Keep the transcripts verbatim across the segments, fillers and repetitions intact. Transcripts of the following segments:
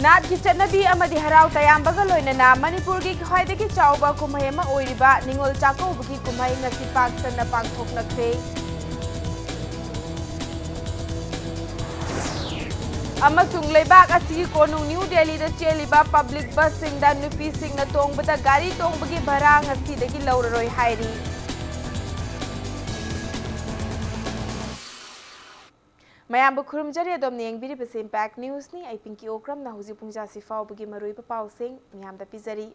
ꯅꯥꯠꯀꯤ ꯆꯠꯅꯕꯤ ꯑꯃꯗꯤ ꯍꯔꯥꯎ ꯇꯌꯥꯝꯕꯒ ꯂꯣꯏꯅꯅ ꯃꯅꯤꯄꯨꯔꯒꯤ ꯈ꯭ꯋꯥꯏꯗꯒꯤ ꯆꯥꯎꯕ ꯀꯨꯝꯍꯩ ꯑꯃ ꯑꯣꯏꯔꯤꯕ ꯅꯤꯉꯣꯜ ꯆꯥꯛꯀꯧꯕꯒꯤ ꯀꯨꯝꯍꯩ ꯉꯁꯤ ꯄꯥꯛ ꯁꯟꯅ ꯄꯥꯡꯊꯣꯛꯅꯈ꯭ꯔꯦ꯫ ꯑꯃꯁꯨꯡ ꯂꯩꯕꯥꯛ ꯑꯁꯤꯒꯤ ꯀꯣꯅꯨꯡ ꯅ꯭ꯌꯨ ꯗꯦꯜꯂꯤꯗ ꯆꯦꯜꯂꯤꯕ ꯄꯕ꯭ꯂꯤꯛ ꯕꯁꯁꯤꯡꯗ ꯅꯨꯄꯤꯁꯤꯡꯅ ꯇꯣꯡꯕꯗ ꯒꯥꯔꯤ ꯇꯣꯡꯕꯒꯤ ꯚꯔꯥ ꯉꯁꯤꯗꯒꯤ ꯂꯧꯔꯔꯣꯏ ꯍꯥꯏꯔꯤ꯫ ꯃꯌꯥꯝꯕꯨ ꯈꯨꯔꯨꯝꯖꯔꯤ꯫ ꯑꯗꯣꯝꯅ ꯌꯦꯡꯕꯤꯔꯤꯕꯁꯤ ꯏꯝꯄꯦꯛ ꯅ꯭ꯌꯨꯁꯅꯤ꯫ ꯑꯩ ꯄꯤꯡꯀꯤ ꯑꯣꯀ꯭ꯔꯝꯅ ꯍꯧꯖꯤꯛ ꯄꯨꯡ ꯖꯥꯁꯤ ꯐꯥꯎꯕꯒꯤ ꯃꯔꯨꯑꯣꯏꯕ ꯄꯥꯎꯁꯤꯡ ꯃꯤꯌꯥꯝꯗ ꯄꯤꯖꯔꯤ꯫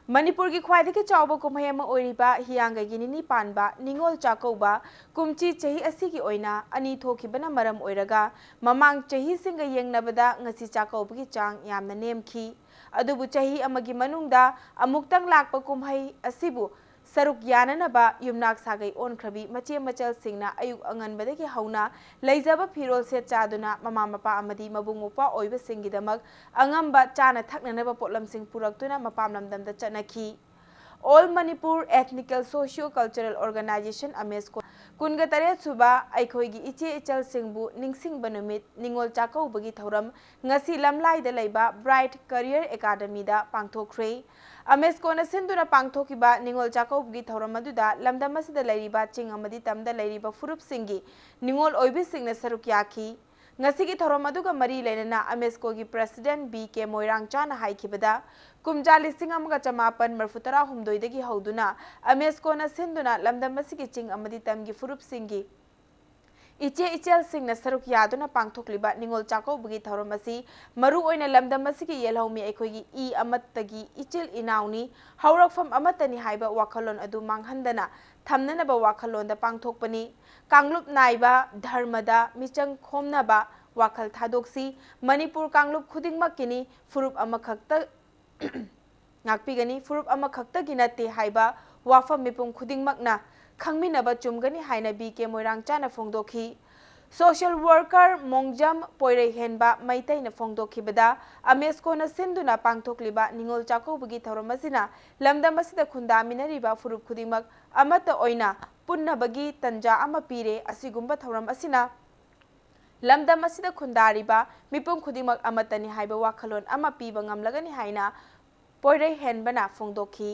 ꯃꯅꯤꯄꯨꯔꯒꯤ ꯈ꯭ꯋꯥꯏꯗꯒꯤ ꯆꯥꯎꯕ ꯀꯨꯝꯍꯩ ꯑꯃ ꯑꯣꯏꯔꯤꯕ ꯍꯤꯌꯥꯡꯒꯩꯒꯤ ꯅꯤꯅꯤ ꯄꯥꯟꯕ ꯅꯤꯉꯣꯜ ꯆꯥꯛꯀꯧꯕ ꯀꯨꯝꯆꯤ ꯆꯍꯤ ꯑꯁꯤꯒꯤ ꯑꯣꯏꯅ ꯑꯅꯤ ꯊꯣꯛꯈꯤꯕꯅ ꯃꯔꯝ ꯑꯣꯏꯔꯒ ꯃꯃꯥꯡ ꯆꯍꯤꯁꯤꯡꯒ ꯌꯦꯡꯅꯕꯗ ꯉꯁꯤ ꯆꯥꯛꯀꯧꯕꯒꯤ ꯆꯥꯡ ꯌꯥꯝꯅ ꯅꯦꯝꯈꯤ꯫ ꯑꯗꯨꯕꯨ ꯆꯍꯤ ꯑꯃꯒꯤ ꯃꯅꯨꯡꯗ ꯑꯃꯨꯛꯇꯪ ꯂꯥꯛꯄ ꯀꯨꯝꯍꯩ ꯑꯁꯤꯕꯨ ꯁꯔꯨꯛ ꯌꯥꯅꯅꯕ ꯌꯨꯝꯅꯥꯛ ꯁꯥꯒꯩ ꯑꯣꯟꯈ꯭ꯔꯕꯤ ꯃꯆꯦ ꯃꯆꯜꯁꯤꯡꯅ ꯑꯌꯨꯛ ꯑꯉꯟꯕꯗꯒꯤ ꯍꯧꯅ ꯂꯩꯖꯕ ꯐꯤꯔꯣꯜ ꯁꯦꯠ ꯆꯥꯗꯨꯅ ꯃꯃꯥ ꯃꯄꯥ ꯑꯃꯗꯤ ꯃꯕꯨꯡ ꯃꯧꯄ꯭ꯋꯥ ꯑꯣꯏꯕꯁꯤꯡꯒꯤꯗꯃꯛ ꯑꯉꯝꯕ ꯆꯥꯅ ꯊꯛꯅꯅꯕ ꯄꯣꯠꯂꯝꯁꯤꯡ ꯄꯨꯔꯛꯇꯨꯅ ꯃꯄꯥꯝ ꯂꯝꯗꯝꯗ ꯆꯠꯅꯈꯤ꯫ All Manipur Ethnical Socio Cultural Organization, ꯑꯃꯦꯁꯀꯣ, ꯀꯨꯟꯒ ꯇꯔꯦꯠ ꯁꯨꯕ ꯑꯩꯈꯣꯏꯒꯤ ꯏꯆꯦ ꯏꯆꯜꯁꯤꯡꯕꯨ ꯅꯤꯡꯁꯤꯡꯕ ꯅꯨꯃꯤꯠ ꯅꯤꯉꯣꯜ ꯆꯥꯛꯀꯧꯕꯒꯤ ꯊꯧꯔꯝ ꯉꯁꯤ ꯂꯝꯂꯥꯏꯗ ꯂꯩꯕ ꯕ꯭ꯔꯥꯏꯠ ꯀꯔꯤꯌꯔ ꯑꯦꯀꯥꯗꯃꯤꯗ ꯄꯥꯡꯊꯣꯛꯈ꯭ꯔꯦ꯫ ꯑꯃꯦꯁꯀꯣꯅ ꯁꯤꯟꯗꯨꯅ ꯄꯥꯡꯊꯣꯛꯈꯤꯕ ꯅꯤꯉꯣꯜ ꯆꯥꯛꯀꯧꯕꯒꯤ ꯊꯧꯔꯝ ꯑꯗꯨꯗ ꯂꯝꯗꯝ ꯑꯁꯤꯗ ꯂꯩꯔꯤꯕ ꯆꯤꯡ ꯑꯃꯗꯤ ꯇꯝꯗ ꯂꯩꯔꯤꯕ ꯐꯨꯔꯨꯞꯁꯤꯡꯒꯤ ꯅꯤꯉꯣꯜ ꯑꯣꯏꯕꯤꯁꯤꯡꯅ ꯁꯔꯨꯛ ꯌꯥꯈꯤ꯫ ꯉꯁꯤꯒꯤ ꯊꯧꯔꯝ ꯑꯗꯨꯒ ꯃꯔꯤ ꯂꯩꯅꯅ ꯑꯃꯦꯁꯀꯣꯒꯤ ꯄ꯭ꯔꯦꯁꯤꯗꯦꯟꯠ ꯕꯤ ꯀꯦ ꯃꯣꯏꯔꯥꯡꯆꯥꯅ ꯍꯥꯏꯈꯤꯕꯗ, ꯀꯨꯝꯖꯥ ꯂꯤꯁꯤꯡ ꯑꯃꯒ ꯆꯃꯥꯄꯟ ꯃꯔꯤꯐꯨ ꯇꯔꯥꯍꯨꯝꯗꯣꯏꯗꯒꯤ ꯍꯧꯗꯨꯅ ꯑꯃꯦꯁꯀꯣꯅ ꯁꯤꯟꯗꯨꯅ ꯂꯝꯗꯝ ꯑꯁꯤꯒꯤ ꯆꯤꯡ ꯑꯃꯗꯤ ꯇꯝꯒꯤ ꯐꯨꯔꯨꯞꯁꯤꯡꯒꯤ ꯏꯆꯦ ꯏꯆꯜꯁꯤꯡꯅ ꯁꯔꯨꯛ ꯌꯥꯗꯨꯅ ꯄꯥꯡꯊꯣꯛꯂꯤꯕ ꯅꯤꯉꯣꯜ ꯆꯥꯛꯀꯧꯕꯒꯤ ꯊꯧꯔꯝ ꯑꯁꯤ ꯃꯔꯨ ꯑꯣꯏꯅ ꯂꯝꯗꯝ ꯑꯁꯤꯒꯤ ꯌꯦꯜꯍꯧꯃꯤ ꯑꯩꯈꯣꯏꯒꯤ ꯏ ꯑꯃꯠꯇꯒꯤ ꯏꯆꯤꯜ ꯏꯅꯥꯎꯅꯤ, ꯍꯧꯔꯛꯐꯝ ꯑꯃꯠꯇꯅꯤ ꯍꯥꯏꯕ ꯋꯥꯈꯜꯂꯣꯟ ꯑꯗꯨ ꯃꯥꯡꯍꯟꯗꯅ ꯊꯝꯅꯅꯕ ꯋꯥꯈꯜꯂꯣꯟꯗ ꯄꯥꯡꯊꯣꯛꯄꯅꯤ꯫ ꯀꯥꯡꯂꯨꯞ ꯅꯥꯏꯕ ꯙꯔꯃꯗ ꯃꯤꯆꯪ ꯈꯣꯝꯅꯕ ꯋꯥꯈꯜ ꯊꯥꯗꯣꯛꯁꯤ꯫ ꯃꯅꯤꯄꯨꯔ ꯀꯥꯡꯂꯨꯞ ꯈꯨꯗꯤꯡꯃꯛꯀꯤꯅꯤ, ꯐꯨꯔꯨꯞ ꯑꯃꯈꯛꯇ ꯉꯥꯛꯄꯤꯒꯅꯤ, ꯐꯨꯔꯨꯞ ꯑꯃꯈꯛꯇꯒꯤ ꯅꯠꯇꯦ ꯍꯥꯏꯕ ꯋꯥꯐꯝ ꯃꯤꯄꯨꯝ ꯈꯨꯗꯤꯡꯃꯛꯅ ꯈꯪꯃꯤꯟꯅꯕ ꯆꯨꯝꯒꯅꯤ ꯍꯥꯏꯅ ꯕꯤ ꯀꯦ ꯃꯣꯏꯔꯥꯡꯆꯥꯅ ꯐꯣꯡꯗꯣꯛꯈꯤ꯫ ꯁꯣꯁꯤꯌꯦꯜ ꯋꯥꯔꯀꯔ ꯃꯣꯡꯖꯝ ꯄꯣꯏꯔꯩꯍꯦꯟꯕ ꯃꯩꯇꯩꯅ ꯐꯣꯡꯗꯣꯛꯈꯤꯕꯗ, ꯑꯃꯦꯁꯀꯣꯅ ꯁꯤꯟꯗꯨꯅ ꯄꯥꯡꯊꯣꯛꯂꯤꯕ ꯅꯤꯉꯣꯜ ꯆꯥꯛꯀꯧꯕꯒꯤ ꯊꯧꯔꯝ ꯑꯁꯤꯅ ꯂꯝꯗꯝ ꯑꯁꯤꯗ ꯈꯨꯟꯗꯥꯃꯤꯟꯅꯔꯤꯕ ꯐꯨꯔꯨꯞ ꯈꯨꯗꯤꯡꯃꯛ ꯑꯃꯠꯇ ꯑꯣꯏꯅ ꯄꯨꯟꯅꯕꯒꯤ ꯇꯟꯖꯥ ꯑꯃ ꯄꯤꯔꯦ꯫ ꯑꯁꯤꯒꯨꯝꯕ ꯊꯧꯔꯝ ꯑꯁꯤꯅ ꯂꯝꯗꯝ ꯑꯁꯤꯗ ꯈꯨꯟꯗꯥꯔꯤꯕ ꯃꯤꯄꯨꯝ ꯈꯨꯗꯤꯡꯃꯛ ꯑꯃꯠꯇꯅꯤ ꯍꯥꯏꯕ ꯋꯥꯈꯜꯂꯣꯟ ꯑꯃ ꯄꯤꯕ ꯉꯝꯂꯒꯅꯤ ꯍꯥꯏꯅ ꯄꯣꯏꯔꯩ ꯍꯦꯟꯕꯅ ꯐꯣꯡꯗꯣꯛꯈꯤ꯫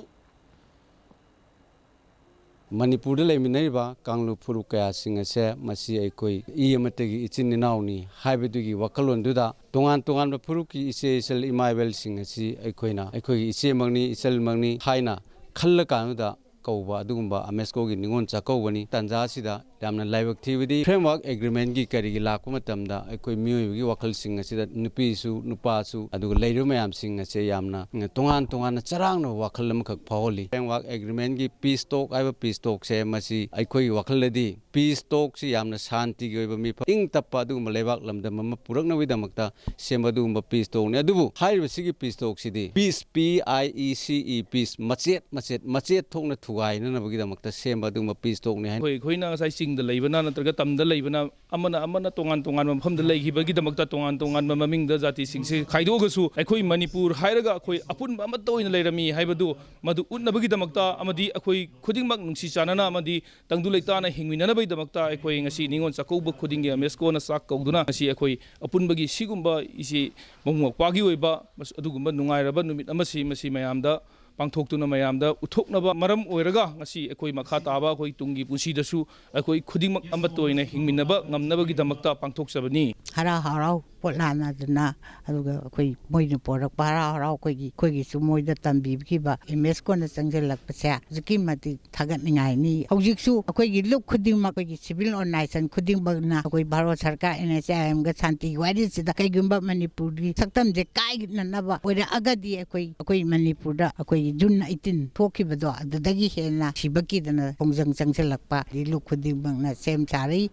ꯃꯅꯤꯄꯨꯔꯗ ꯂꯩꯃꯤꯟꯅꯔꯤꯕ ꯀꯥꯡꯂꯨꯞ ꯐꯨꯔꯨꯞ ꯀꯌꯥꯁꯤꯡ ꯑꯁꯦ ꯃꯁꯤ ꯑꯩꯈꯣꯏ ꯏ ꯑꯃꯠꯇꯒꯤ ꯏꯆꯤꯟ ꯏꯅꯥꯎꯅꯤ ꯍꯥꯏꯕꯗꯨꯒꯤ ꯋꯥꯈꯜꯂꯣꯟꯗꯨꯗ ꯇꯣꯉꯥꯟ ꯇꯣꯉꯥꯟꯕ ꯐꯨꯔꯨꯞꯀꯤ ꯏꯆꯦ ꯏꯆꯜ ꯏꯃꯥ ꯏꯕꯦꯜꯁꯤꯡ ꯑꯁꯤ ꯑꯩꯈꯣꯏꯅ ꯑꯩꯈꯣꯏꯒꯤ ꯏꯆꯦꯃꯛꯅꯤ ꯏꯆꯜꯃꯛꯅꯤ ꯍꯥꯏꯅ ꯈꯜꯂꯀꯥꯟꯗ ꯀꯧꯕ ꯑꯗꯨꯒꯨꯝꯕ ꯑꯃꯦꯁꯀꯣꯒꯤ ꯅꯤꯉꯣꯜ ꯆꯥꯛꯀꯧꯕꯅꯤ꯫ ꯇꯥꯟꯖꯥ ꯑꯁꯤꯗ ꯌꯥꯝꯅ ꯂꯥꯏꯕꯛ ꯊꯤꯕꯗꯤ framework agreementꯀꯤ ꯀꯔꯤꯒꯤ ꯂꯥꯛꯄ ꯃꯇꯝꯗ ꯑꯩꯈꯣꯏ ꯃꯤꯑꯣꯏꯕꯒꯤ ꯋꯥꯈꯜꯁꯤꯡ ꯑꯁꯤꯗ ꯅꯨꯄꯤꯁꯨ ꯅꯨꯄꯥꯁꯨ ꯑꯗꯨꯒ ꯂꯩꯔꯤꯕ ꯃꯌꯥꯝꯁꯤꯡ ꯑꯁꯦ ꯌꯥꯝꯅ ꯇꯣꯉꯥꯟ ꯇꯣꯉꯥꯟꯅ ꯆꯔꯥꯡꯅꯕ ꯋꯥꯈꯜ ꯑꯃꯈꯛ ꯐꯥꯎꯍꯜꯂꯤ꯫ Framework agreementꯀꯤ peace talk ꯍꯥꯏꯕ peace talkꯁꯦ ꯃꯁꯤ ꯑꯩꯈꯣꯏꯒꯤ ꯋꯥꯈꯜꯗꯗꯤ peace talkꯁꯤ ꯌꯥꯝꯅ ꯁꯥꯟꯇꯤꯒꯤ ꯑꯣꯏꯕ ꯃꯤꯐꯝ, ꯏꯪ ꯇꯞꯄ ꯑꯗꯨꯒꯨꯝꯕ ꯂꯩꯕꯥꯛ ꯂꯝꯗꯝ ꯑꯃ ꯄꯨꯔꯛꯅꯕꯒꯤꯗꯃꯛꯇ ꯁꯦꯝꯕ ꯑꯗꯨꯒꯨꯝꯕ peace talkꯅꯤ꯫ ꯑꯗꯨꯕꯨ ꯍꯥꯏꯔꯤꯕꯁꯤꯒꯤ peace talkꯁꯤꯗꯤ peace, P I E C E, peace, ꯃꯆꯦꯠ ꯃꯆꯦꯠ ꯃꯆꯦꯠ ꯊꯣꯛꯅ ꯊꯨꯒꯥꯏꯅꯅꯕꯒꯤꯗꯃꯛꯇ ꯁꯦꯝꯕ ꯑꯗꯨꯒꯨꯝꯕ peace talkꯅꯤ ꯍꯥꯏꯅ ꯑꯩꯈꯣꯏ, ꯑꯩꯈꯣꯏꯅ ꯉꯁꯥꯏ ꯆꯤꯡꯗ ꯂꯩꯕꯅ ꯅꯠꯇ꯭ꯔꯒ ꯇꯝꯗ ꯂꯩꯕꯅ ꯑꯃꯅ ꯑꯃꯅ ꯇꯣꯉꯥꯟ ꯇꯣꯉꯥꯟꯕ ꯃꯐꯝꯗ ꯂꯩꯈꯤꯕꯒꯤꯗꯃꯛꯇ ꯇꯣꯉꯥꯟ ꯇꯣꯉꯥꯟꯕ ꯃꯃꯤꯡꯗ ꯖꯥꯇꯤꯁꯤꯡꯁꯦ ꯈꯥꯏꯗꯣꯛꯑꯒꯁꯨ ꯑꯩꯈꯣꯏ ꯃꯅꯤꯄꯨꯔ ꯍꯥꯏꯔꯒ ꯑꯩꯈꯣꯏ ꯑꯄꯨꯟꯕ ꯑꯃꯠꯇ ꯑꯣꯏꯅ ꯂꯩꯔꯝꯃꯤ ꯍꯥꯏꯕꯗꯨ ꯃꯗꯨ ꯎꯠꯅꯕꯒꯤꯗꯃꯛꯇ ꯑꯃꯗꯤ ꯑꯩꯈꯣꯏ ꯈꯨꯗꯤꯡꯃꯛ ꯅꯨꯡꯁꯤ ꯆꯥꯟꯅꯅ ꯑꯃꯗꯤ ꯇꯪꯗꯨ ꯂꯩꯇꯥꯅ ꯍꯤꯡꯃꯤꯟꯅꯅꯕꯒꯤꯗꯃꯛꯇ ꯑꯩꯈꯣꯏ ꯉꯁꯤ ꯅꯤꯉꯣꯜ ꯆꯥꯛꯀꯧꯕ ꯈꯨꯗꯤꯡꯒꯤ ꯑꯃꯦꯁꯀꯣꯅ ꯆꯥꯛ ꯀꯧꯗꯨꯅ ꯉꯁꯤ ꯑꯩꯈꯣꯏ ꯑꯄꯨꯟꯕꯒꯤ ꯁꯤꯒꯨꯝꯕ ꯏꯆꯦ ꯃꯕꯨꯡ ꯃꯧꯄ꯭ꯋꯥꯒꯤ ꯑꯣꯏꯕ ꯃꯁ-, ꯑꯗꯨꯒꯨꯝꯕ ꯅꯨꯡꯉꯥꯏꯔꯕ ꯅꯨꯃꯤꯠ ꯑꯃꯁꯤ ꯃꯁꯤ ꯃꯌꯥꯝꯗ ꯄꯥꯡꯊꯣꯛꯇꯨꯅ ꯃꯌꯥꯝꯗ ꯎꯠꯊꯣꯛꯅꯕ ꯃꯔꯝ ꯑꯣꯏꯔꯒ ꯉꯁꯤ ꯑꯩꯈꯣꯏ ꯃꯈꯥ ꯇꯥꯕ ꯑꯩꯈꯣꯏ ꯇꯨꯡꯒꯤ ꯄꯨꯟꯁꯤꯗꯁꯨ ꯑꯩꯈꯣꯏ ꯈꯨꯗꯤꯡꯃꯛ ꯑꯃꯠꯇ ꯑꯣꯏꯅ ꯍꯤꯡꯃꯤꯟꯅꯕ ꯉꯝꯅꯕꯒꯤꯗꯃꯛꯇ ꯄꯥꯡꯊꯣꯛꯆꯕꯅꯤ꯫ ꯍꯔꯥꯎ ꯍꯔꯥꯎ ꯄꯣꯠ ꯂꯥꯟꯅꯗꯨꯅ, ꯑꯗꯨꯒ ꯑꯩꯈꯣꯏ ꯃꯣꯏꯅ ꯄꯣꯔꯛꯄ ꯍꯔꯥꯎ ꯍꯔꯥꯎ ꯑꯩꯈꯣꯏꯒꯤ, ꯑꯩꯈꯣꯏꯒꯤꯁꯨ ꯃꯣꯏꯗ ꯇꯝꯕꯤꯈꯤꯕ ꯑꯃꯦꯁꯀꯣꯅ ꯆꯪꯁꯤꯜꯂꯛꯄꯁꯦ ꯑꯁꯨꯛꯀꯤ ꯃꯇꯤꯛ ꯊꯥꯒꯠꯅꯤꯡꯉꯥꯏꯅꯤ꯫ ꯍꯧꯖꯤꯛꯁꯨ ꯑꯩꯈꯣꯏꯒꯤ ꯂꯨꯞ ꯈꯨꯗꯤꯡꯃꯛ, ꯑꯩꯈꯣꯏꯒꯤ civil organization ꯈꯨꯗꯤꯡꯃꯛꯅ ꯑꯩꯈꯣꯏ ꯚꯥꯔꯠ ꯁꯔꯀꯥꯔ, NHRMꯒ ꯁꯥꯟꯇꯤꯒꯤ ꯋꯥꯔꯤꯁꯤꯗ ꯀꯩꯒꯨꯝꯕ ꯃꯅꯤꯄꯨꯔꯒꯤ ꯁꯛꯇꯝꯁꯦ ꯀꯥꯏꯅꯅꯕ ꯑꯣꯏꯔꯛꯑꯒꯗꯤ ꯑꯩꯈꯣꯏ, ꯑꯩꯈꯣꯏ ꯃꯅꯤꯄꯨꯔꯗ ꯑꯩꯈꯣꯏꯒꯤ June eighteen ꯊꯣꯛꯈꯤꯕꯗꯣ ꯑꯗꯨꯗꯒꯤ ꯍꯦꯟꯅ ꯁꯤꯕ ꯀꯤꯗꯅ ꯈꯣꯡꯖꯪ ꯆꯪꯁꯤꯜꯂꯛꯄ ꯂꯨꯞ ꯈꯨꯗꯤꯡꯃꯛꯅ ꯁꯦꯝ ꯁꯥꯔꯤ꯫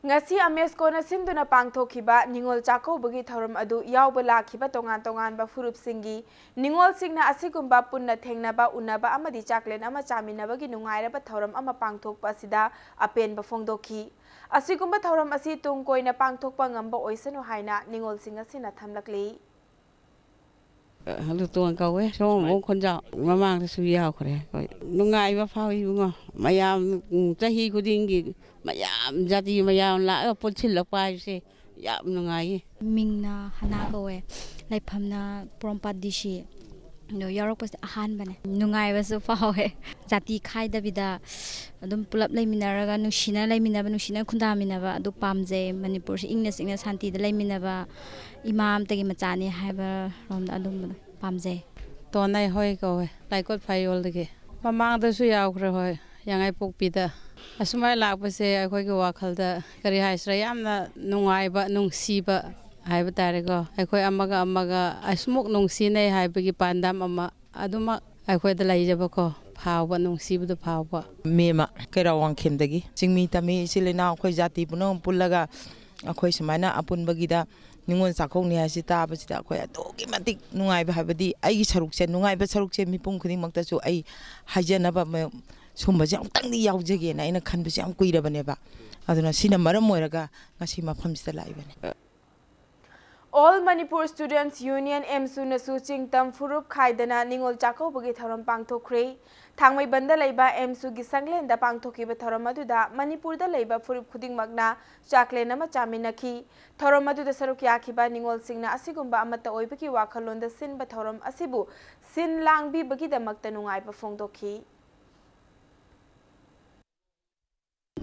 ꯉꯁꯤ ꯑꯃꯦꯁꯀꯣꯅ ꯁꯤꯟꯗꯨꯅ ꯄꯥꯡꯊꯣꯛꯈꯤꯕ ꯅꯤꯉꯣꯜ ꯆꯥꯛꯀꯧꯕꯒꯤ ꯊꯧꯔꯝ ꯑꯗꯨ ꯌꯥꯎꯕ ꯂꯥꯛꯈꯤꯕ ꯇꯣꯉꯥꯟ ꯇꯣꯉꯥꯟꯕ ꯐꯨꯔꯨꯞꯁꯤꯡꯒꯤ ꯅꯤꯉꯣꯜꯁꯤꯡꯅ ꯑꯁꯤꯒꯨꯝꯕ ꯄꯨꯟꯅ ꯊꯦꯡꯅꯕ, ꯎꯅꯕ ꯑꯃꯗꯤ ꯆꯥꯛꯂꯦꯟ ꯑꯃ ꯆꯥꯃꯤꯟꯅꯕꯒꯤ ꯅꯨꯡꯉꯥꯏꯔꯕ ꯊꯧꯔꯝ ꯑꯃ ꯄꯥꯡꯊꯣꯛꯄ ꯑꯁꯤꯗ ꯑꯄꯦꯟꯕ ꯐꯣꯡꯗꯣꯛꯈꯤ꯫ ꯑꯁꯤꯒꯨꯝꯕ ꯊꯧꯔꯝ ꯑꯁꯤ ꯇꯨꯡ ꯀꯣꯏꯅ ꯄꯥꯡꯊꯣꯛꯄ ꯉꯝꯕ ꯑꯣꯏꯁꯅꯨ ꯍꯥꯏꯅ ꯅꯤꯉꯣꯜꯁꯤꯡ ꯑꯁꯤꯅ ꯊꯝꯂꯛꯂꯤ꯫ ꯂꯨꯇꯣꯟ ꯀꯧꯋꯦ, ꯁꯣꯝꯕꯣꯡ ꯈꯣꯟꯖꯥꯎ꯫ ꯃꯃꯥꯡꯗꯁꯨ ꯌꯥꯎꯈ꯭ꯔꯦ ꯑꯩꯈꯣꯏ꯫ ꯅꯨꯡꯉꯥꯏꯕ ꯐꯥꯎꯏ ꯏꯕꯨꯡꯉꯣ꯫ ꯃꯌꯥꯝ, ꯎꯝ, ꯆꯍꯤ ꯈꯨꯗꯤꯡꯒꯤ ꯃꯌꯥꯝ, ꯖꯥꯇꯤ ꯃꯌꯥꯝ ꯂꯥꯛꯑꯒ ꯄꯨꯟꯁꯤꯜꯂꯛꯄ ꯍꯥꯏꯕꯁꯦ ꯌꯥꯝ ꯅꯨꯡꯉꯥꯏꯌꯦ꯫ ꯃꯤꯡꯅ ꯍꯅꯥ ꯀꯧꯋꯦ, ꯂꯩꯐꯝꯅ ꯄꯣꯔꯣꯝꯄꯥꯠ ꯗꯤ ꯁꯤ꯫ ꯑꯗꯣ ꯌꯥꯎꯔꯛꯄꯁꯦ ꯑꯍꯥꯟꯕꯅꯦ꯫ ꯅꯨꯡꯉꯥꯏꯕꯁꯨ ꯐꯥꯎꯋꯦ꯫ ꯖꯥꯇꯤ ꯈꯥꯏꯗꯕꯤꯗ ꯑꯗꯨꯝ ꯄꯨꯂꯞ ꯂꯩꯃꯤꯟꯅꯔꯒ ꯅꯨꯡꯁꯤꯅ ꯂꯩꯃꯤꯟꯅꯕ, ꯅꯨꯡꯁꯤꯅ ꯈꯨꯟꯗꯥꯃꯤꯟꯅꯕ ꯑꯗꯨ ꯄꯥꯝꯖꯩ꯫ ꯃꯅꯤꯄꯨꯔꯁꯤ ꯏꯪꯅ ꯆꯤꯛꯅ ꯁꯥꯟꯇꯤꯗ ꯂꯩꯃꯤꯟꯅꯕ, ꯏꯃꯥ ꯑꯃꯇꯒꯤ ꯃꯆꯥꯅꯤ ꯍꯥꯏꯕ ꯔꯣꯝꯗ ꯑꯗꯨꯝꯕꯗꯣ ꯄꯥꯝꯖꯩ꯫ ꯇꯣꯟꯅꯩ ꯍꯣꯏ ꯀꯧꯋꯦ, ꯂꯥꯏꯀꯣꯠ ꯐꯥꯏꯌꯣꯜꯗꯒꯤ꯫ ꯃꯃꯥꯡꯗꯁꯨ ꯌꯥꯎꯈ꯭ꯔꯦ ꯍꯣꯏ, ꯌꯥꯉꯥꯏꯄꯣꯛꯄꯤꯗ꯫ ꯑꯁꯨꯃꯥꯏꯅ ꯂꯥꯛꯄꯁꯦ ꯑꯩꯈꯣꯏꯒꯤ ꯋꯥꯈꯜꯗ, ꯀꯔꯤ ꯍꯥꯏꯁꯤꯔꯥ, ꯌꯥꯝꯅ ꯅꯨꯡꯉꯥꯏꯕ, ꯅꯨꯡꯁꯤꯕ ꯍꯥꯏꯕ ꯇꯥꯔꯦꯀꯣ꯫ ꯑꯩꯈꯣꯏ ꯑꯃꯒ ꯑꯃꯒ ꯑꯁꯨꯃꯨꯛ ꯅꯨꯡꯁꯤꯅꯩ ꯍꯥꯏꯕꯒꯤ ꯄꯥꯟꯗꯝ ꯑꯃ ꯑꯗꯨꯃꯛ ꯑꯩꯈꯣꯏꯗ ꯂꯩꯖꯕꯀꯣ, ꯐꯥꯎꯕ, ꯅꯨꯡꯁꯤꯕꯗꯨ ꯐꯥꯎꯕ꯫ ꯃꯦꯃ ꯀꯩꯔꯥꯎ ꯋꯥꯡꯈꯦꯝꯗꯒꯤ꯫ ꯆꯤꯡꯃꯤ ꯇꯝꯃꯤ ꯏꯆꯤꯜ ꯏꯅꯥꯎ ꯑꯩꯈꯣꯏ ꯖꯥꯇꯤ ꯄꯨꯝꯅꯃꯛ ꯄꯨꯜꯂꯒ ꯑꯩꯈꯣꯏ ꯁꯨꯃꯥꯏꯅ ꯑꯄꯨꯟꯕꯒꯤꯗ ꯅꯤꯉꯣꯜ ꯆꯥꯛꯀꯧꯅꯤ ꯍꯥꯏꯁꯤ ꯇꯥꯕꯁꯤꯗ ꯑꯩꯈꯣꯏ ꯑꯗꯨꯛꯀꯤ ꯃꯇꯤꯛ ꯅꯨꯡꯉꯥꯏꯕ, ꯍꯥꯏꯕꯗꯤ ꯑꯩꯒꯤ ꯁꯔꯨꯛꯁꯦ, ꯅꯨꯡꯉꯥꯏꯕ ꯁꯔꯨꯛꯁꯦ ꯃꯤꯄꯨꯝ ꯈꯨꯗꯤꯡꯃꯛꯇꯁꯨ ꯑꯩ ꯍꯥꯏꯖꯅꯕ ꯃ-, ꯁꯨꯝꯕꯁꯦ ꯑꯃꯨꯛꯇꯪꯗꯤ ꯌꯥꯎꯖꯒꯦꯅ ꯑꯩꯅ ꯈꯟꯕꯁꯦ ꯌꯥꯝ ꯀꯨꯏꯔꯕꯅꯦꯕ꯫ ꯑꯗꯨꯅ ꯁꯤꯅ ꯃꯔꯝ ꯑꯣꯏꯔꯒ ꯉꯁꯤ ꯃꯐꯝꯁꯤꯗ ꯂꯥꯛꯏꯕꯅꯤ꯫ All Manipur Students Union, ꯑꯦꯝꯁꯨꯅꯁꯨ ꯆꯤꯡꯇꯝ ꯐꯨꯔꯨꯞ ꯈꯥꯏꯗꯅ ꯅꯤꯉꯣꯜ ꯆꯥꯛꯀꯧꯕꯒꯤ ꯊꯧꯔꯝ ꯄꯥꯡꯊꯣꯛꯈ꯭ꯔꯦ꯫ ꯊꯥꯡꯃꯩꯕꯟꯗ ꯂꯩꯕ ꯑꯦꯝꯁꯨꯒꯤ ꯁꯪꯂꯦꯟꯗ ꯄꯥꯡꯊꯣꯛꯈꯤꯕ ꯊꯧꯔꯝ ꯑꯗꯨꯗ ꯃꯅꯤꯄꯨꯔꯗ ꯂꯩꯕ ꯐꯨꯔꯨꯞ ꯈꯨꯗꯤꯡꯃꯛꯅ ꯆꯥꯛꯂꯦꯟ ꯑꯃ ꯆꯥꯃꯤꯟꯅꯈꯤ꯫ ꯊꯧꯔꯝ ꯑꯗꯨꯗ ꯁꯔꯨꯛ ꯌꯥꯈꯤꯕ ꯅꯤꯉꯣꯜꯁꯤꯡꯅ ꯑꯁꯤꯒꯨꯝꯕ ꯑꯃꯠꯇ ꯑꯣꯏꯕꯒꯤ ꯋꯥꯈꯜꯂꯣꯟꯗ ꯁꯤꯟꯕ ꯊꯧꯔꯝ ꯑꯁꯤꯕꯨ ꯁꯤꯟ ꯂꯥꯡꯕꯤꯕꯒꯤꯗꯃꯛꯇ ꯅꯨꯡꯉꯥꯏꯕ ꯐꯣꯡꯗꯣꯛꯈꯤ꯫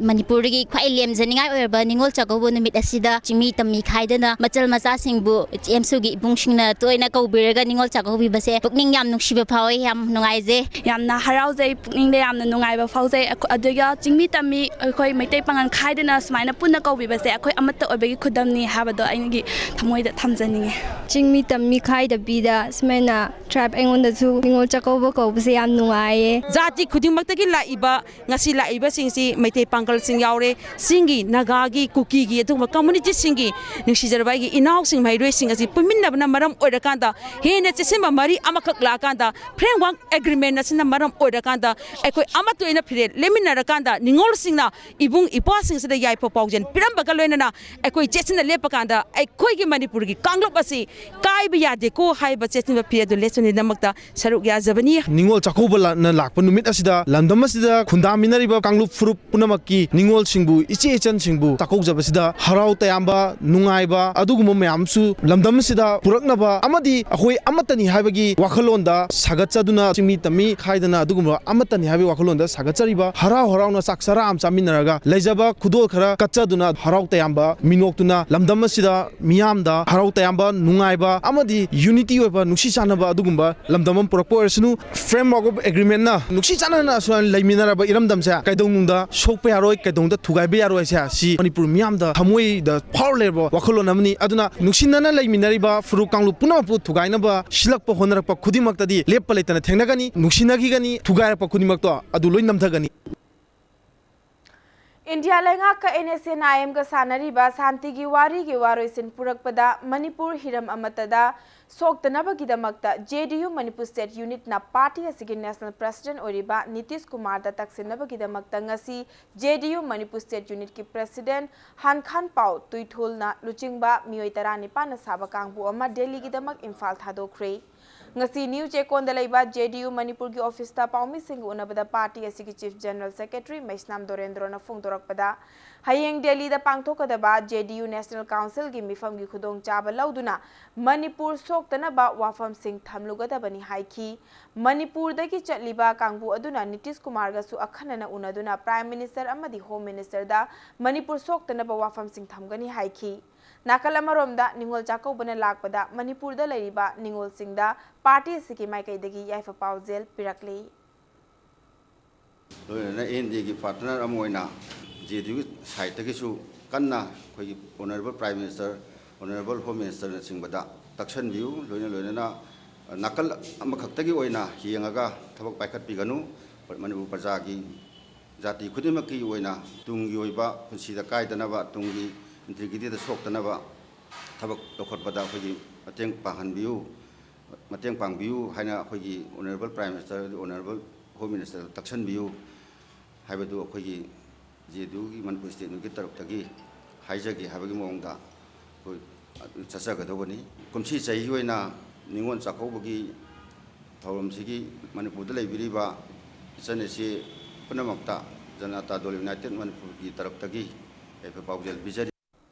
ꯃꯅꯤꯄꯨꯔꯗꯒꯤ ꯈ꯭ꯋꯥꯏ ꯂꯦꯝꯖꯅꯤꯡꯉꯥꯏ ꯑꯣꯏꯔꯕ ꯅꯤꯉꯣꯜ ꯆꯥꯛꯀꯧꯕ ꯅꯨꯃꯤꯠ ꯑꯁꯤꯗ ꯆꯤꯡꯃꯤ ꯇꯝꯃꯤ ꯈꯥꯏꯗꯅ ꯃꯆꯜ ꯃꯆꯥꯁꯤꯡꯕꯨ ꯑꯦꯝꯁꯨꯒꯤ ꯏꯕꯨꯡꯁꯤꯡꯅ ꯇꯣꯏꯅ ꯀꯧꯕꯤꯔꯒ ꯅꯤꯉꯣꯜ ꯆꯥꯛꯀꯧꯕꯤꯕꯁꯦ ꯄꯨꯛꯅꯤꯡ ꯌꯥꯝ ꯅꯨꯡꯁꯤꯕ ꯐꯥꯎꯏ, ꯌꯥꯝ ꯅꯨꯡꯉꯥꯏꯖꯩ꯫ ꯌꯥꯝꯅ ꯍꯔꯥꯎꯖꯩ, ꯄꯨꯛꯅꯤꯡꯗ ꯌꯥꯝꯅ ꯅꯨꯡꯉꯥꯏꯕ ꯐꯥꯎꯖꯩ꯫ ꯑꯩꯈꯣ-, ꯑꯗꯨꯒ ꯆꯤꯡꯃꯤ ꯇꯝꯃꯤ ꯑꯩꯈꯣꯏ ꯃꯩꯇꯩ ꯄꯥꯉꯜ ꯈꯥꯏꯗꯅ ꯁꯨꯃꯥꯏꯅ ꯄꯨꯟꯅ ꯀꯧꯕꯤꯕꯁꯦ ꯑꯩꯈꯣꯏ ꯑꯃꯠꯇ ꯑꯣꯏꯕꯒꯤ ꯈꯨꯗꯝꯅꯤ ꯍꯥꯏꯕꯗꯣ ꯑꯩꯒꯤ ꯊꯃꯣꯏꯗ ꯊꯝꯖꯅꯤꯡꯉꯤ꯫ ꯆꯤꯡꯃꯤ ꯇꯝꯃꯤ ꯈꯥꯏꯗꯕꯤꯗ ꯁꯨꯃꯥꯏꯅ ꯇ꯭ꯔꯥꯏꯕ ꯑꯩꯉꯣꯟꯗꯁꯨ ꯅꯤꯉꯣꯜ ꯆꯥꯛꯀꯧꯕ ꯀꯧꯕꯁꯦ ꯌꯥꯝ ꯅꯨꯡꯉꯥꯏꯌꯦ꯫ ꯖꯥꯇꯤ ꯈꯨꯗꯤꯡꯃꯛꯇꯒꯤ ꯂꯥꯛꯏꯕ, ꯉꯁꯤ ꯂꯥꯛꯏꯕꯁꯤꯡꯁꯤ ꯃꯩꯇꯩ ꯄꯥꯡ-, ꯂꯣꯀꯦꯜꯁꯤꯡ ꯌꯥꯎꯔꯦ, ꯆꯤꯡꯒꯤ, ꯅꯥꯒꯥꯒꯤ, ꯀꯨꯀꯤꯒꯤ, ꯑꯗꯨꯒꯨꯝꯕ ꯀꯝꯃꯨꯅꯤꯇꯤꯁꯤꯡꯒꯤ ꯅꯨꯡꯁꯤꯖꯔꯕ ꯑꯩꯒꯤ ꯏꯅꯥꯎꯁꯤꯡ ꯃꯍꯩꯔꯣꯏꯁꯤꯡ ꯑꯁꯤ ꯄꯨꯟꯃꯤꯟꯅꯕꯅ ꯃꯔꯝ ꯑꯣꯏꯔꯀꯥꯟꯗ ꯍꯦꯟꯅ ꯆꯦꯠꯁꯤꯟꯕ ꯃꯔꯤ ꯑꯃꯈꯛ ꯂꯥꯛꯑꯀꯥꯟꯗ ꯐ꯭ꯔꯦꯝꯋꯥꯔꯛ ꯑꯦꯒ꯭ꯔꯤꯃꯦꯟ ꯑꯁꯤꯅ ꯃꯔꯝ ꯑꯣꯏꯔꯀꯥꯟꯗ ꯑꯩꯈꯣꯏ ꯑꯃꯠꯇ ꯑꯣꯏꯅ ꯐꯤꯔꯦꯜ ꯂꯦꯝꯃꯤꯟꯅꯔꯀꯥꯟꯗ ꯅꯤꯉꯣꯜꯁꯤꯡꯅ ꯏꯕꯨꯡ ꯏꯄ꯭ꯋꯥꯁꯤꯡꯁꯤꯗ ꯌꯥꯏꯐ ꯄꯥꯎꯖꯦꯜ ꯄꯤꯔꯝꯕꯒ ꯂꯣꯏꯅꯅ ꯑꯩꯈꯣꯏ ꯆꯦꯠꯁꯤꯟꯅ ꯂꯦꯞꯄ ꯀꯥꯟꯗ ꯑꯩꯈꯣꯏꯒꯤ ꯃꯅꯤꯄꯨꯔꯒꯤ ꯀꯥꯡꯂꯨꯞ ꯑꯁꯤ ꯀꯥꯏꯕ ꯌꯥꯗꯦꯀꯣ ꯍꯥꯏꯕ ꯆꯦꯠꯁꯤꯟꯕ ꯐꯤꯔꯦꯜ ꯑꯗꯨ ꯂꯦꯠꯆꯅꯤꯡꯗꯃꯛꯇ ꯁꯔꯨꯛ ꯌꯥꯖꯕꯅꯤ꯫ ꯅꯤꯉꯣꯜ ꯆꯥꯛꯀꯧꯕ ꯂꯥꯛꯅ ꯂꯥꯛꯄ ꯅꯨꯃꯤꯠ ꯑꯁꯤꯗ ꯂꯝꯗꯝ ꯑꯁꯤꯗ ꯈꯨꯟꯗꯥꯃꯤꯟꯅꯔꯤꯕ ꯀꯥꯡꯂꯨꯞ ꯐꯨꯔꯨꯞ ꯄꯨꯝꯅꯃꯛꯀꯤ ꯅꯤꯉꯣꯜꯁꯤꯡꯕꯨ, ꯏꯆꯦ ꯏꯆꯟꯁꯤꯡꯕꯨ ꯆꯥꯛꯀꯧꯖꯕꯁꯤꯗ ꯍꯔꯥꯎ ꯇꯌꯥꯝꯕ, ꯅꯨꯡꯉꯥꯏꯕ ꯑꯗꯨꯒꯨꯝꯕ ꯃꯌꯥꯝꯁꯨ ꯂꯝꯗꯝ ꯑꯁꯤꯗ ꯄꯨꯔꯛꯅꯕ ꯑꯃꯗꯤ ꯑꯩꯈꯣꯏ ꯑꯃꯠꯇꯅꯤ ꯍꯥꯏꯕꯒꯤ ꯋꯥꯈꯜꯂꯣꯟꯗ ꯁꯥꯒꯠꯆꯗꯨꯅ ꯆꯤꯡꯃꯤ ꯇꯝꯃꯤ ꯈꯥꯏꯗꯅ ꯑꯗꯨꯒꯨꯝꯕ ꯑꯃꯠꯇꯅꯤ ꯍꯥꯏꯕꯒꯤ ꯋꯥꯈꯜꯂꯣꯟꯗ ꯁꯥꯒꯠꯆꯔꯤꯕ ꯍꯔꯥꯎ ꯍꯔꯥꯎꯅ ꯆꯥꯛ ꯆꯔꯥ ꯑꯃ ꯆꯥꯃꯤꯟꯅꯔꯒ ꯂꯩꯖꯕ ꯈꯨꯗꯣꯜ ꯈꯔ ꯀꯠꯆꯗꯨꯅ ꯍꯔꯥꯎ ꯇꯌꯥꯝꯕ ꯃꯤꯅꯣꯛꯇꯨꯅ ꯂꯝꯗꯝ ꯑꯁꯤꯗ ꯃꯤꯌꯥꯝꯗ ꯍꯔꯥꯎ ꯇꯌꯥꯝꯕ, ꯅꯨꯡꯉꯥꯏꯕ ꯑꯃꯗꯤ unity ꯑꯣꯏꯕ ꯅꯨꯡꯁꯤ ꯆꯥꯟꯅꯕ ꯑꯗꯨꯒꯨꯝꯕ ꯂꯝꯗꯝ ꯑꯃ ꯄꯨꯔꯛꯄ ꯑꯣꯏꯔꯁꯅꯨ꯫ Framework of Agreement ꯅ ꯅꯨꯡꯁꯤ ꯆꯥꯟꯅꯅ ꯑꯁꯨꯃꯥꯏꯅ ꯂꯩꯃꯤꯟꯅꯔꯕ ꯏꯔꯝꯗꯝꯁꯦ ꯀꯩꯗꯧꯅꯨꯡꯗ ꯁꯣꯛꯄ ꯌꯥꯔꯣꯏ, ꯀꯩꯗꯧꯅꯨꯡꯗ ꯊꯨꯒꯥꯏꯕ ꯌꯥꯔꯣꯏ ꯍꯥꯏꯁꯦ ꯁꯤ ꯃꯅꯤꯄꯨꯔ ꯃꯤꯌꯥꯝꯗ ꯊꯃꯣꯏꯗ ꯐꯥꯎꯔ ꯂꯩꯔꯕ ꯋꯥꯈꯜꯂꯣꯟ ꯑꯃꯅꯤ꯫ ꯑꯗꯨꯅ ꯅꯨꯡꯁꯤꯅꯅ ꯂꯩꯃꯤꯟꯅꯔꯤꯕ ꯐꯨꯔꯨꯞ ꯀꯥꯡꯂꯨꯞ ꯄꯨꯝꯅꯃꯛꯄꯨ ꯊꯨꯒꯥꯏꯅꯕ ꯁꯤꯜꯂꯛꯄ ꯍꯣꯠꯅꯔꯛꯄ ꯈꯨꯗꯤꯡꯃꯛꯇꯗꯤ ꯂꯦꯞꯄ ꯂꯩꯇꯅ ꯊꯦꯡꯅꯒꯅꯤ, ꯅꯨꯡꯁꯤꯅꯈꯤꯒꯅꯤ, ꯊꯨꯒꯥꯏꯔꯛꯄ ꯈꯨꯗꯤꯡꯃꯛꯇꯣ ꯑꯗꯨ ꯂꯣꯏ ꯅꯝꯊꯒꯅꯤ꯫ ꯏꯟꯗꯤꯌꯥ ꯂꯩꯉꯥꯛꯀ NSCN-IM-ꯒ ꯁꯥꯟꯅꯔꯤꯕ ꯁꯥꯟꯇꯤꯒꯤ ꯋꯥꯔꯤꯒꯤ ꯋꯥꯔꯣꯏꯁꯤꯟ ꯄꯨꯔꯛꯄꯗ ꯃꯅꯤꯄꯨꯔ ꯍꯤꯔꯝ ꯑꯃꯠꯇꯗ ꯁꯣꯛꯇꯅꯕꯒꯤꯗꯃꯛꯇ JDU ꯃꯅꯤꯄꯨꯔ State Unit-ꯅ party ꯑꯁꯤꯒꯤ national president ꯑꯣꯏꯔꯤꯕ ꯅꯤꯇꯤꯁ ꯀꯨꯃꯥꯔꯗ ꯇꯛꯁꯤꯟꯅꯕꯒꯤꯗꯃꯛꯇ ꯉꯁꯤ JDU ꯃꯅꯤꯄꯨꯔ State Unit-ꯀꯤ president ꯍꯥꯟꯈꯥꯟ ꯄꯥꯎ ꯇꯨꯏꯊꯨꯜꯅ ꯂꯨꯆꯤꯡꯕ ꯃꯤꯑꯣꯏ ꯇꯔꯥꯅꯤꯄꯥꯟꯅ ꯁꯥꯕ ꯀꯥꯡꯕꯨ ꯑꯃ ꯗꯦꯜꯂꯤꯒꯤꯗꯃꯛ ꯏꯝꯐꯥꯜ ꯊꯥꯗꯣꯛꯈ꯭ꯔꯦ꯫ ꯉꯁꯤ ꯅ꯭ꯌꯨ ꯆꯦꯛꯀꯣꯟꯗ ꯂꯩꯕ JDU ꯃꯅꯤꯄꯨꯔꯒꯤ office-ꯇ ꯄꯥꯎꯃꯤꯁꯤꯡꯒ ꯎꯅꯕꯗ party ꯑꯁꯤꯒꯤ Chief General Secretary ꯃꯩꯁꯅꯥꯝ ꯗꯣꯔꯦꯟꯗ꯭ꯔꯣꯅ ꯐꯣꯡꯗꯣꯔꯛꯄꯗ, ꯍꯌꯦꯡ ꯗꯦꯜꯂꯤꯗ ꯄꯥꯡꯊꯣꯛꯀꯗꯕ JDU National Council-ꯒꯤ ꯃꯤꯐꯝꯒꯤ ꯈꯨꯗꯣꯡꯆꯥꯕ ꯂꯧꯗꯨꯅ ꯃꯅꯤꯄꯨꯔ ꯁꯣꯛꯇꯅꯕ ꯋꯥꯐꯝꯁꯤꯡ ꯊꯝꯂꯨꯒꯗꯕꯅꯤ ꯍꯥꯏꯈꯤ꯫ ꯃꯅꯤꯄꯨꯔꯗꯒꯤ ꯆꯠꯂꯤꯕ ꯀꯥꯡꯕꯨ ꯑꯗꯨꯅ ꯅꯤꯇꯤꯁ ꯀꯨꯃꯥꯔꯒꯁꯨ ꯑꯈꯟꯅꯅ ꯎꯅꯗꯨꯅ Prime Minister ꯑꯃꯗꯤ Home Minister-ꯗ ꯃꯅꯤꯄꯨꯔ ꯁꯣꯛꯇꯅꯕ ꯋꯥꯐꯝꯁꯤꯡ ꯊꯝꯒꯅꯤ ꯍꯥꯏꯈꯤ꯫ ꯅꯥꯀꯜ ꯑꯃꯔꯣꯝꯗ ꯅꯤꯉꯣꯜ ꯆꯥꯛꯀꯧꯕꯅ ꯂꯥꯛꯄꯗ ꯃꯅꯤꯄꯨꯔꯗ ꯂꯩꯔꯤꯕ ꯅꯤꯉꯣꯜꯁꯤꯡꯗ party ꯑꯁꯤꯒꯤ ꯃꯥꯏꯀꯩꯗꯒꯤ ꯌꯥꯏꯐ ꯄꯥꯎꯖꯦꯜ ꯄꯤꯔꯛꯂꯤ꯫ ꯂꯣꯏꯅꯅ NDA-ꯒꯤ partner ꯑꯃ ꯑꯣꯏꯅ JDU-ꯒꯤ side-ꯇꯒꯤꯁꯨ ꯀꯟꯅ ꯑꯩꯈꯣꯏꯒꯤ Honourable Prime Minister, Honourable Home Minister-ꯅꯆꯤꯡꯕꯗ ꯇꯛꯁꯟꯕꯤꯌꯨ꯫ ꯂꯣꯏꯅ ꯂꯣꯏꯅꯅ ꯅꯥꯀꯜ ꯑꯃꯈꯛꯇꯒꯤ ꯑꯣꯏꯅ ꯌꯦꯡꯉꯒ ꯊꯕꯛ ꯄꯥꯏꯈꯠꯄꯤꯒꯅꯨ꯫ ꯃꯅꯤꯄꯨꯔ ꯄ꯭ꯔꯖꯥꯒꯤ ꯖꯥꯇꯤ ꯈꯨꯗꯤꯡꯃꯛꯀꯤ ꯑꯣꯏꯅ ꯇꯨꯡꯒꯤ ꯑꯣꯏꯕ ꯄꯨꯟꯁꯤꯗ ꯀꯥꯏꯗꯅꯕ, ꯇꯨꯡꯒꯤ ꯏꯟꯇꯤꯒ꯭ꯔꯤꯇꯤꯗ ꯁꯣꯛꯇꯅꯕ ꯊꯕꯛ ꯂꯧꯈꯠꯄꯗ ꯑꯩꯈꯣꯏꯒꯤ ꯃꯇꯦꯡ ꯄꯥꯡꯍꯟꯕꯤꯌꯨ, ꯃꯇꯦꯡ ꯄꯥꯡꯕꯤꯌꯨ ꯍꯥꯏꯅ ꯑꯩꯈꯣꯏꯒꯤ Honourable Prime Minister, Honourable Home Minister ꯇꯛꯁꯟꯕꯤꯌꯨ ꯍꯥꯏꯕꯗꯨ ꯑꯩꯈꯣꯏꯒꯤ ꯖꯦ ꯑꯦꯟ ꯌꯨꯒꯤ ꯃꯅꯤꯄꯨꯔ ꯁ꯭ꯇꯦꯠ ꯌꯨꯅꯤꯌꯟꯒꯤ ꯇꯔꯞꯇꯒꯤ ꯍꯥꯏꯖꯒꯦ ꯍꯥꯏꯕꯒꯤ ꯃꯑꯣꯡꯗ ꯑꯩꯈꯣꯏ ꯆꯠꯆꯒꯗꯧꯕꯅꯤ꯫ ꯀꯨꯝꯁꯤ ꯆꯍꯤꯒꯤ ꯑꯣꯏꯅ ꯅꯤꯉꯣꯜ ꯆꯥꯛꯀꯧꯕꯒꯤ ꯊꯧꯔꯝꯁꯤꯒꯤ ꯃꯅꯤꯄꯨꯔꯗ ꯂꯩꯕꯤꯔꯤꯕ ꯏꯆꯟ ꯏꯆꯦ ꯄꯨꯝꯅꯃꯛꯇ ꯖꯅꯇꯥ ꯗꯜ ꯌꯨꯅꯥꯏꯇꯦꯗ ꯃꯅꯤꯄꯨꯔꯒꯤ ꯇꯔꯞꯇꯒꯤ ꯌꯥꯏꯐ ꯄꯥꯎꯖꯦꯜ ꯄꯤꯖꯔꯤ꯫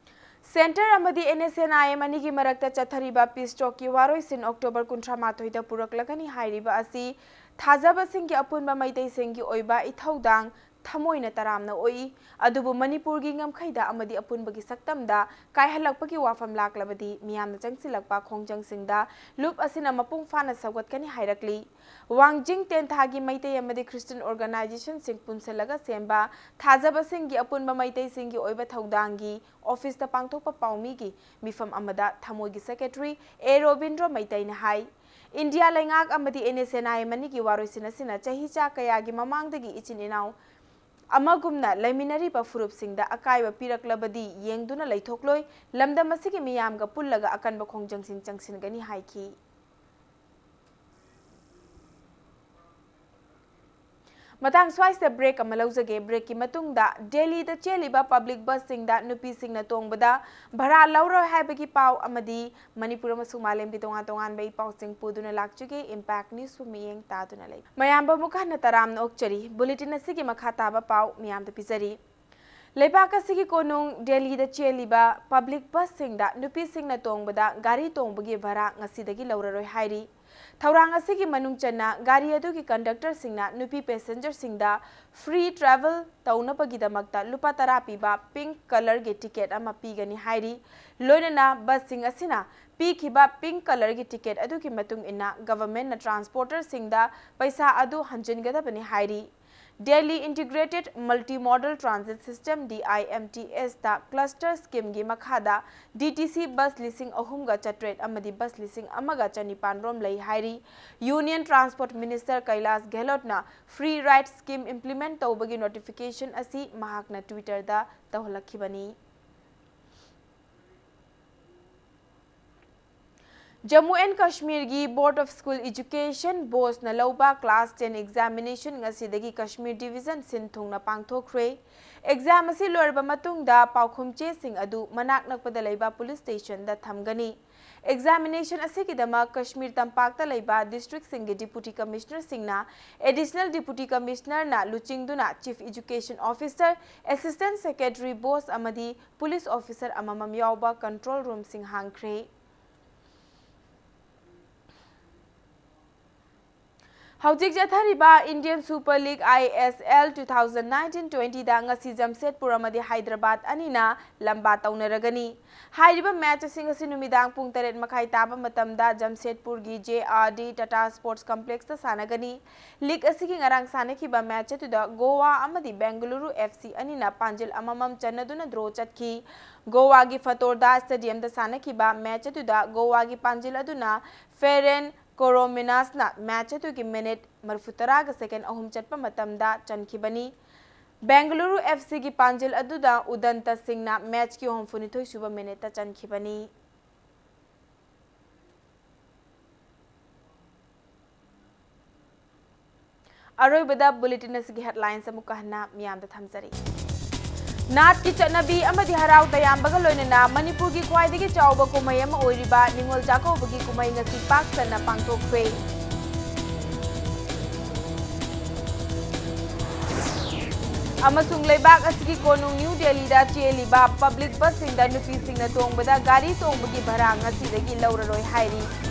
ꯁꯦꯟꯇꯔ ꯑꯃꯗꯤ N S N I M ꯑꯅꯤꯒꯤ ꯃꯔꯛꯇ ꯆꯠꯊꯔꯤꯕ ꯄꯤꯁ ꯇꯣꯛꯀꯤ ꯋꯥꯔꯣꯏꯁꯤꯟ ꯑꯣꯛꯇꯣꯕꯔ ꯀꯨꯟꯊ꯭ꯔꯥ ꯃꯥꯊꯣꯏꯗ ꯄꯨꯔꯛꯂꯒꯅꯤ ꯍꯥꯏꯔꯤꯕ ꯑꯁꯤ ꯊꯥꯖꯕꯁꯤꯡꯒꯤ ꯑꯄꯨꯟꯕ ꯃꯩꯇꯩꯁꯤꯡꯒꯤ ꯑꯣꯏꯕ ꯏꯊꯧꯗꯥꯡ ꯊꯃꯣꯏꯅ ꯇꯔꯥꯝꯅ ꯑꯣꯛꯏ꯫ ꯑꯗꯨꯕꯨ ꯃꯅꯤꯄꯨꯔꯒꯤ ꯉꯝꯈꯩꯗ ꯑꯃꯗꯤ ꯑꯄꯨꯟꯕꯒꯤ ꯁꯛꯇꯝꯗ ꯀꯥꯏꯍꯜꯂꯛꯄꯒꯤ ꯋꯥꯐꯝ ꯂꯥꯛꯂꯕꯗꯤ ꯃꯤꯌꯥꯝꯅ ꯆꯪꯁꯤꯜꯂꯛꯄ ꯈꯣꯡꯖꯪꯁꯤꯡꯗ ꯂꯨꯞ ꯑꯁꯤꯅ ꯃꯄꯨꯡ ꯐꯥꯅ ꯁꯧꯒꯠꯀꯅꯤ ꯍꯥꯏꯔꯛꯂꯤ꯫ ꯋꯥꯡꯖꯤꯡ ꯇꯦꯟꯊꯥꯒꯤ ꯃꯩꯇꯩ ꯑꯃꯗꯤ ꯈ꯭ꯔꯤꯁꯇꯤꯌꯟ ꯑꯣꯔꯒꯅꯥꯏꯖꯦꯁꯟꯁꯤꯡ ꯄꯨꯟꯁꯤꯜꯂꯒ ꯁꯦꯝꯕ ꯊꯥꯖꯕꯁꯤꯡꯒꯤ ꯑꯄꯨꯟꯕ ꯃꯩꯇꯩꯁꯤꯡꯒꯤ ꯑꯣꯏꯕ ꯊꯧꯗꯥꯡꯒꯤ ꯑꯣꯐꯤꯁꯇ ꯄꯥꯡꯊꯣꯛꯄ ꯄꯥꯎꯃꯤꯒꯤ ꯃꯤꯐꯝ ꯑꯃꯗ ꯊꯃꯣꯏꯒꯤ ꯁꯦꯀ꯭ꯔꯦꯇꯔꯤ ꯑꯦ ꯔꯣꯕꯤꯟꯗ꯭ꯔꯣ ꯃꯩꯇꯩꯅ ꯍꯥꯏ, ꯏꯟꯗꯤꯌꯥ ꯂꯩꯉꯥꯛ ꯑꯃꯗꯤ N S N I M ꯑꯅꯤꯒꯤ ꯋꯥꯔꯣꯏꯁꯤꯟ ꯑꯁꯤꯅ ꯆꯍꯤ ꯆꯥ ꯀꯌꯥꯒꯤ ꯃꯃꯥꯡꯗꯒꯤ ꯏꯆꯤꯟ ꯏꯅꯥꯎ ꯑꯃꯒꯨꯝꯅ ꯂꯩꯃꯤꯟꯅꯔꯤꯕ ꯐꯨꯔꯨꯞꯁꯤꯡꯗ ꯑꯀꯥꯏꯕ ꯄꯤꯔꯛꯂꯕꯗꯤ ꯌꯦꯡꯗꯨꯅ ꯂꯩꯊꯣꯛꯂꯣꯏ, ꯂꯝꯗꯝ ꯑꯁꯤꯒꯤ ꯃꯤꯌꯥꯝꯒ ꯄꯨꯜꯂꯒ ꯑꯀꯟꯕ ꯈꯣꯡꯖꯪꯁꯤꯡ ꯆꯪꯁꯤꯟꯒꯅꯤ ꯍꯥꯏꯈꯤ꯫ ꯃꯇꯥꯡ ꯁ꯭ꯋꯥꯏꯁꯤꯗ ꯕ꯭ꯔꯦꯛ ꯑꯃ ꯂꯧꯖꯒꯦ꯫ ꯕ꯭ꯔꯦꯛꯀꯤ ꯃꯇꯨꯡꯗ ꯗꯦꯜꯂꯤꯗ ꯆꯦꯜꯂꯤꯕ ꯄꯕ꯭ꯂꯤꯛ ꯕꯁꯁꯤꯡꯗ ꯅꯨꯄꯤꯁꯤꯡꯅ ꯇꯣꯡꯕꯗ ꯚꯔꯥ ꯂꯧꯔꯣꯏ ꯍꯥꯏꯕꯒꯤ ꯄꯥꯎ ꯑꯃꯗꯤ ꯃꯅꯤꯄꯨꯔ ꯑꯃꯁꯨꯡ ꯃꯥꯂꯦꯝꯒꯤ ꯇꯣꯉꯥꯟ ꯇꯣꯉꯥꯟꯕ ꯏ ꯄꯥꯎꯁꯤꯡ ꯄꯨꯗꯨꯅ ꯂꯥꯛꯆꯒꯦ꯫ ꯏꯝꯄꯦꯛ ꯅ꯭ꯌꯨꯁꯄꯨ ꯃꯤꯠꯌꯦꯡ ꯇꯥꯗꯨꯅ ꯂꯩ꯫ ꯃꯌꯥꯝꯕꯨ ꯑꯃꯨꯛ ꯍꯟꯅ ꯇꯔꯥꯝꯅ ꯑꯣꯛꯆꯔꯤ꯫ ꯕꯨꯂꯦꯇꯤꯟ ꯑꯁꯤꯒꯤ ꯃꯈꯥ ꯇꯥꯕ ꯄꯥꯎ ꯃꯤꯌꯥꯝꯗ ꯄꯤꯖꯔꯤ꯫ ꯂꯩꯕꯥꯛ ꯑꯁꯤꯒꯤ ꯀꯣꯅꯨꯡ ꯗꯦꯜꯂꯤꯗ ꯆꯦꯜꯂꯤꯕ ꯄꯕ꯭ꯂꯤꯛ ꯕꯁꯁꯤꯡꯗ ꯅꯨꯄꯤꯁꯤꯡꯅ ꯇꯣꯡꯕꯗ ꯒꯥꯔꯤ ꯇꯣꯡꯕꯒꯤ ꯚꯔꯥ ꯉꯁꯤꯗꯒꯤ ꯂꯧꯔꯔꯣꯏ ꯍꯥꯏꯔꯤ꯫ ꯊꯧꯔꯥꯡ ꯑꯁꯤꯒꯤ ꯃꯅꯨꯡ ꯆꯟꯅ ꯒꯥꯔꯤ ꯑꯗꯨꯒꯤ ꯀꯟꯗꯛꯇꯔꯁꯤꯡꯅ ꯅꯨꯄꯤ ꯄꯦꯁꯦꯟꯖꯔꯁꯤꯡꯗ ꯐ꯭ꯔꯤ ꯇ꯭ꯔꯥꯚꯦꯜ ꯇꯧꯅꯕꯒꯤꯗꯃꯛꯇ ꯂꯨꯄꯥ ꯇꯔꯥ ꯄꯤꯕ ꯄꯤꯡꯛ ꯀꯂꯔꯒꯤ ꯇꯤꯀꯦꯠ ꯑꯃ ꯄꯤꯒꯅꯤ ꯍꯥꯏꯔꯤ꯫ ꯂꯣꯏꯅꯅ ꯕꯁꯁꯤꯡ ꯑꯁꯤꯅ ꯄꯤꯈꯤꯕ ꯄꯤꯡꯛ ꯀꯂꯔꯒꯤ ꯇꯤꯀꯦꯠ ꯑꯗꯨꯒꯤ ꯃꯇꯨꯡ ꯏꯟꯅ ꯒꯚꯔꯟꯃꯦꯟꯠꯅ ꯇ꯭ꯔꯥꯟꯁꯄꯣꯔꯇꯔꯁꯤꯡꯗ ꯄꯩꯁꯥ ꯑꯗꯨ ꯍꯟꯖꯤꯟꯒꯗꯕꯅꯤ ꯍꯥꯏꯔꯤ꯫ Delhi Integrated Multimodal Transit System, D I M T S ꯇ cluster scheme ꯒꯤ ꯃꯈꯥꯗ D T C bus ꯂꯤꯁꯤꯡ ꯑꯍꯨꯝꯒ ꯆꯥꯇ꯭ꯔꯦꯠ ꯑꯃꯗꯤ bus ꯂꯤꯁꯤꯡ ꯑꯃꯒ ꯆꯅꯤꯄꯥꯟ ꯔꯣꯝ ꯂꯩ ꯍꯥꯏꯔꯤ꯫ Union Transport Minister ꯀꯩꯂꯥꯁ ꯒꯦꯍꯂꯣꯠꯅ free ride scheme implement ꯇꯧꯕꯒꯤ notification ꯑꯁꯤ ꯃꯍꯥꯛꯅ Twitter the ꯇꯧꯍꯜꯂꯛꯈꯤꯕꯅꯤ꯫ Jammu and Kashmir ꯒꯤ Board of School Education, BOSE ꯅ ꯂꯧꯕ class ten examination ꯉꯁꯤꯗꯒꯤ Kashmir Division ꯁꯤꯟ ꯊꯨꯡꯅ ꯄꯥꯡꯊꯣꯛꯈ꯭ꯔꯦ꯫ Exam ꯑꯁꯤ ꯂꯣꯏꯔꯕ ꯃꯇꯨꯡꯗ ꯄꯥꯎꯈꯨꯝ ꯆꯦꯁꯤꯡ ꯑꯗꯨ ꯃꯅꯥꯛ ꯅꯛꯄꯗ ꯂꯩꯕ police station ꯗ ꯊꯝꯒꯅꯤ꯫ Examination ꯑꯁꯤꯒꯤꯗꯃꯛ Kashmir ꯇꯝꯄꯥꯛꯇ ꯂꯩꯕ district ꯁꯤꯡꯒꯤ Deputy Commissioner ꯁꯤꯡꯅ Additional Deputy Commissioner ꯅ ꯂꯨꯆꯤꯡꯗꯨꯅ Chief Education Officer, Assistant Secretary, BOSE ꯑꯃꯗꯤ police officer ꯑꯃꯃꯝ ꯌꯥꯎꯕ control room ꯁꯤꯡ ꯍꯥꯡꯈ꯭ꯔꯦ꯫ ꯍꯧꯖꯤꯛ ꯆꯠꯊꯔꯤꯕ Indian Super League, I S L, two thousand nineteen twenty ꯗ ꯉꯁꯤ ꯖꯝꯁꯦꯗꯄꯨꯔ ꯑꯃꯗꯤ ꯍꯥꯏꯗ꯭ꯔꯕꯥꯗ ꯑꯅꯤꯅ ꯂꯝꯕꯥ ꯇꯧꯅꯔꯒꯅꯤ꯫ ꯍꯥꯏꯔꯤꯕ match ꯁꯤꯡ ꯑꯁꯤ ꯅꯨꯃꯤꯗꯥꯡ ꯄꯨꯡ ꯇꯔꯦꯠ ꯃꯈꯥꯏ ꯇꯥꯕ ꯃꯇꯝꯗ ꯖꯝꯁꯦꯗꯄꯨꯔꯒꯤ J R D Tata Sports Complex ꯇ ꯁꯥꯟꯅꯒꯅꯤ꯫ League ꯑꯁꯤꯒꯤ ꯉꯔꯥꯡ ꯁꯥꯟꯅꯈꯤꯕ match ꯑꯗꯨꯗ ꯒꯣꯋꯥ ꯑꯃꯗꯤ ꯕꯦꯡꯒꯂꯨꯔꯨ F C ꯑꯅꯤꯅ ꯄꯥꯟꯖꯤꯜ ꯑꯃꯃꯝ ꯆꯟꯅꯗꯨꯅ draw ꯆꯠꯈꯤ꯫ ꯒꯣꯋꯥꯒꯤ ꯐꯇꯣꯔꯗꯥ Stadium ꯗ ꯁꯥꯟꯅꯈꯤꯕ match ꯑꯗꯨꯗ ꯒꯣꯋꯥꯒꯤ ꯄꯥꯟꯖꯤꯜ ꯑꯗꯨꯅ Ferenc Koromines ꯅ match ꯑꯗꯨꯒꯤ minute ꯃꯔꯤꯐꯨꯇꯔꯥꯒ second ꯑꯍꯨꯝ ꯆꯠꯄ ꯃꯇꯝꯗ ꯆꯟꯈꯤꯕꯅꯤ꯫ ꯕꯦꯡꯒꯂꯨꯔꯨ F C ꯒꯤ ꯄꯥꯟꯖꯤꯜ ꯑꯗꯨꯗ ꯎꯗꯟꯇ ꯁꯤꯡꯅ match ꯀꯤ ꯍꯨꯝꯐꯨꯅꯤꯊꯣꯏ ꯁꯨꯕ minute ꯇ ꯆꯟꯈꯤꯕꯅꯤ꯫ ꯑꯔꯣꯏꯕꯗ bulletin ꯑꯁꯤꯒꯤ headlines ꯑꯃꯨꯛꯀ ꯍꯟꯅ ꯃꯤꯌꯥꯝꯗ ꯊꯝꯖꯔꯤ꯫ ꯅꯥꯠꯀꯤ ꯆꯠꯅꯕꯤ ꯑꯃꯗꯤ ꯍꯔꯥꯎ ꯇꯌꯥꯝꯕꯒ ꯂꯣꯏꯅꯅ ꯃꯅꯤꯄꯨꯔꯒꯤ ꯈ꯭ꯋꯥꯏꯗꯒꯤ ꯆꯥꯎꯕ ꯀꯨꯝꯍꯩ ꯑꯃ ꯑꯣꯏꯔꯤꯕ ꯅꯤꯉꯣꯜ ꯆꯥꯛꯀꯧꯕꯒꯤ ꯀꯨꯝꯍꯩ ꯉꯁꯤ ꯄꯥꯛ ꯁꯟꯅ ꯄꯥꯡꯊꯣꯛꯈ꯭ꯔꯦ꯫ ꯑꯃꯁꯨꯡ ꯂꯩꯕꯥꯛ ꯑꯁꯤꯒꯤ ꯀꯣꯅꯨꯡ ꯅ꯭ꯌꯨ ꯗꯦꯜꯂꯤꯗ ꯆꯦꯜꯂꯤꯕ public bus ꯁꯤꯡꯗ ꯅꯨꯄꯤꯁꯤꯡꯅ ꯇꯣꯡꯕꯗ ꯒꯥꯔꯤ ꯇꯣꯡꯕꯒꯤ ꯚꯔꯥ ꯉꯁꯤꯗꯒꯤ ꯂꯧꯔꯔꯣꯏ ꯍꯥꯏꯔꯤ꯫